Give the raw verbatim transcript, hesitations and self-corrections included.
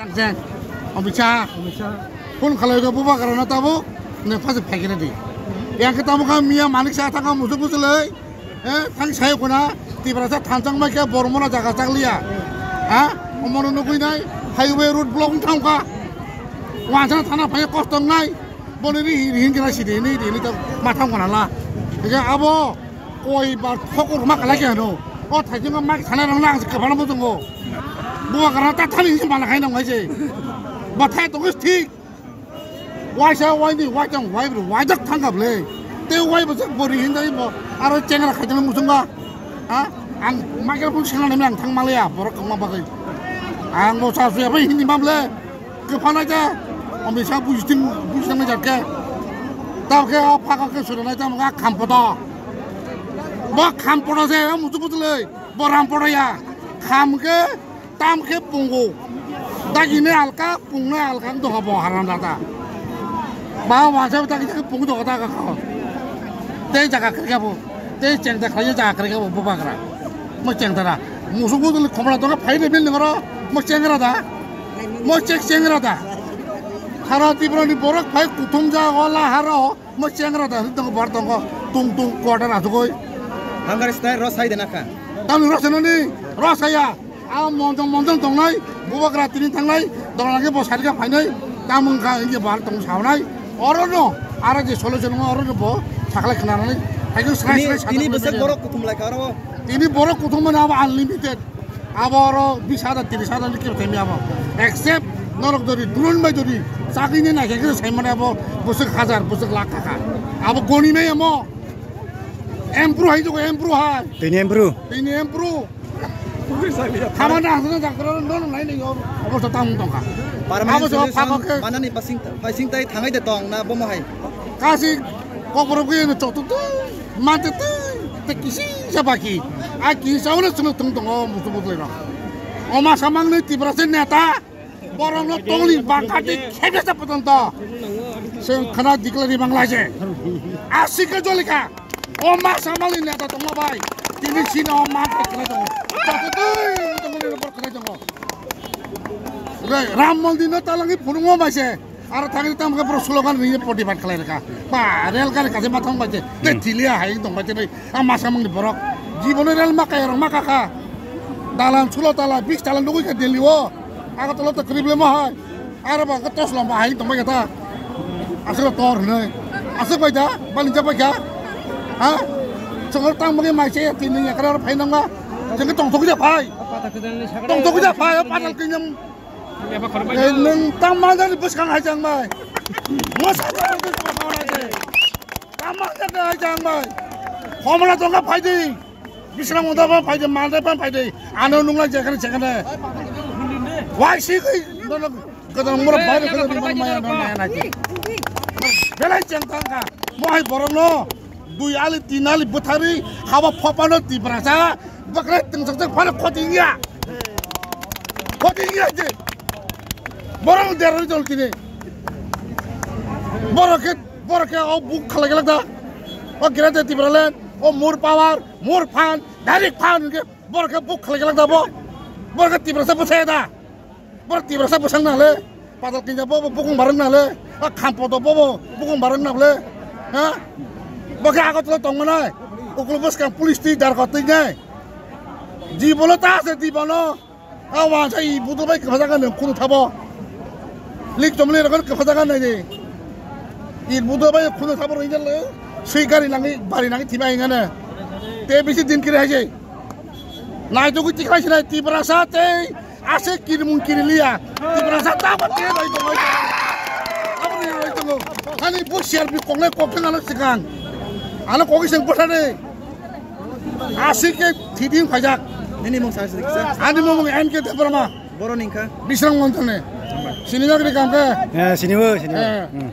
Jeng, Omit Shah. Omit Shah. Phone khalai khe bubagra no tabuk, ne phase phai khe di. Yang khe tamo kha miya manik sa thang musuk musuk lei. Eh, thang sai khuna, Tiprasa thanchang mai khe bormona jaga chakliya. Ha? Omono nugui nai, highway road block wng thang kha. Wansa thana phai kosto nai. Boni ri ri hin kena sidi ni di ni to mathang khuna la. Khe abo koi bar thokor ma kala khe no. O thaijing ma sana rang lang khe bana mo tongo. Bubagra ta thani hin mana khai nang ngai se. Ba thai to thik. Waisa waini waitang waibrwi waijak thangkha bwle. Tei waibo se bori hindai bo aro chengra khaitang muchunga. Ha? Ang microphone sengna nang thang malaya borok kwma bagwi. Ang bo sa suya bai hindi mamle. Kwphana ja. Omit Shah bujitin bujitang jakke. Tabke a phaka ke sura nai tam ga khampoto. Bo khampoto se muchuk muchuk le. Bo rampoto ya. Kham ke Tam khe pungo. Dagini alka, pungna alka wng tongkha bo haram dada. Ba wansa dagi dagi pung tongkha daga kha. Tei jaga kwrwikha bo. Tei chengda khlaiya jaga kwrwikha bo bubagra. Mo chengda da. Musuk musuk khomla tongkha phai de building oro. Mo chengra da. Mo chek chengra da. Hara Tripura ni borok phai kuthum jaga o la haro. Mo chengra da hwdongo bar tongo tung tung quarter asugoi. Hangari style ro sai de nakha. Tamni ro sanani ro saya. A monjong monjong tongnai bubagra tini thangnai dona lagi bo sarika phainai tamung kha inge bar tong saunai. Oro no ara je solution no oro no bo sakla khnanani. Haikhe srai Tini srai tini sakla bwswk khnanani. Borok kuthum lai kha oro. Tini borok kuthum mani abo unlimited. Abo oro bis hajar, tris hajar ni kebo thangmi abo. Except norok jodi drone bai jodi chagwi ni naikhe khe sai mani abo bwswk hajar, bwswk lakh taka. Abo goni mai amo. Empru hai jogo, empru hai. Tini empru. Tini empru. Hamana hasana jagra no no nai nai obostha tamo tongkha. Permanent Abo jogo solution phago khe. Manani pasing, pasing tai thangai de tong na bomo hai. Kasi kokborok khe no choktok twi, mante twi, te kisi sa baki. A kisa ono chwng thung tongo musu musu no. Oma samang ni Tiprasa neta, borok no tongni bangkati khebe sa potonto. Seng khana dikla ri bangla je. Asika jolika. Oma samang ni neta tongma bai. Tini sino oma khana tongo. Choktok twi tongni bor khana tongo. Re, Ram Mondir no talangi phunukma bai se. Aro thangwi tamo khe borok slogan rwui protibad khlai rwkha. Ba, rel gari kaisa ma thang bai se. Tei Hmm. Thili hai tong bai se, a ma samang ni borok. Jibono rel ma kaya rok ma kakha. Dalan sulo tala, bis tala nugui kha Delhi o. Agartala to kwrwi bwle ma hai. Aro ba khe tos lamba hai tong bai kha ta. Aswk tor hwnwi. Aswk bai da, bali ja bai kha. Ha? Chwng tang bagwi mai se, tini yakra aro phai nang ma. Jeng tong thok ja phai. Tong thok ja phai, o patal khe nyam. Eh, nwng tamo manjani bwskang hai jang bai. Mosa tamo bwskang hai jang bai. Tamo manjani hai jang bai. Homla tongkha phaidi. Bisram Munda ba phaidi, Mandai ba phaidi. Ano nungla jekhane jekhane. Wai si kai. Nono gadang mura bai gadang mura maya maya nai. Belai cheng tangkha. Mohai borok no. Dui ali, tin ali bwtharwi haba phopano Tiprasa bwkrai tungsakjak phano khoti wngya. Khoti wngya je. Borok deroi dol tini. Borok khe, borok khe o buk khalai glak da. O Greater Tipraland, o more power, more fund, direct fund hwnkhe borok khe buk khalai glak da bo. Borok khe Tiprasa bwsaya da. Borok Tiprasa bwsang nang le, Patal Kinja bobo bukung barang nang le, a Khampoto bobo bukung barang nang le, ha? Bo khe Agartala tong manai, uklo bwskang police twi darkot twi nai. Jibono ta ase di bono, a wansa i budol bai kwpha jaga nang khunu thabo. Lik tomli rokon kwpha jaga nai di. I budol bai khunu thabo roi jale, sui gari nangi, bari nangi thima ingane. Te bisi din kiri hai jai. Nai tugui tikhlai sinai Tiprasa tei Ase kirimung kiriliya. Tiprasa tamo tei roi tongo. Abo ni roi tongo. Ani bo C R P koknai kokthang ano sikang. Ano kokiseng bwthani. Ase khe thiding phaijak. Nini mung sa se kisa? Ani mung M K Debbarma. Boro ningkha? Bisrang Montone. Sini nagri kamkhe. Eh, sini bo, sini bo. Eh. Hmm.